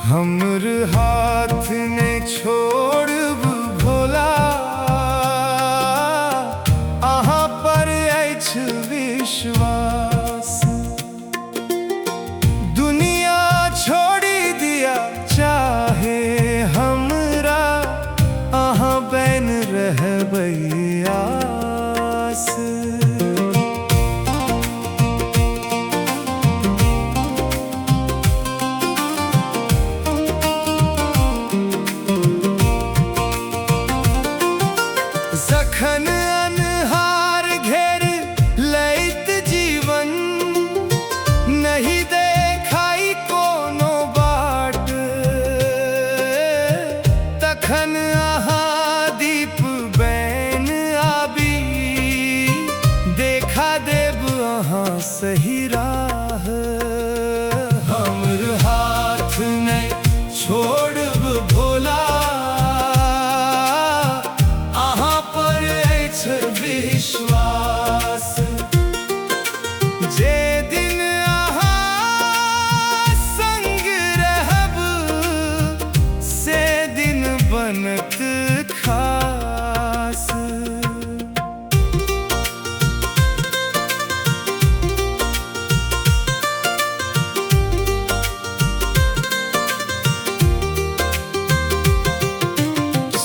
हमर हाथ ने छोड़ब भोला, अहाँ पर अछि विश्वास। दुनिया छोड़ी दिया चाहे हमरा, अहाँ बैन रहबै आस। जखन अन्हार घेर लैत जीवन, नहीं देखाई कोनो बाट, तखन अहाँ दीप बैन आबी देखा देब अहाँ सही राह। हमर हाथ नहीं छोड़ब भोला, अहाँ पर अछि विश्वास। जे दिन अहाँ संग रहब, से दिन बनत खास।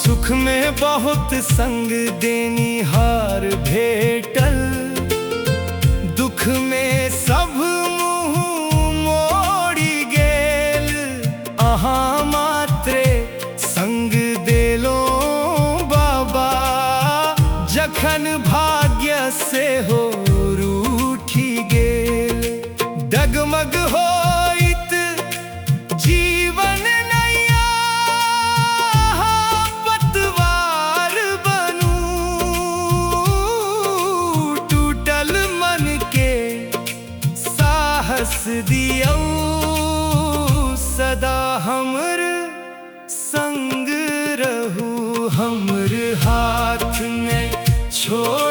सुख में बहुत संग देनिहार भेटल, दुख में सब मुँह मोड़ी गेल। अहाँ मात्रे संग देलो बाबा, जखन भाग्य से हो रूठी गेल। डगमग होइत जीवन नैया, पतवार बनू। टूटल मन के साहस दियौ, सदा हमर संग रहू। हमर हाथ में छोड़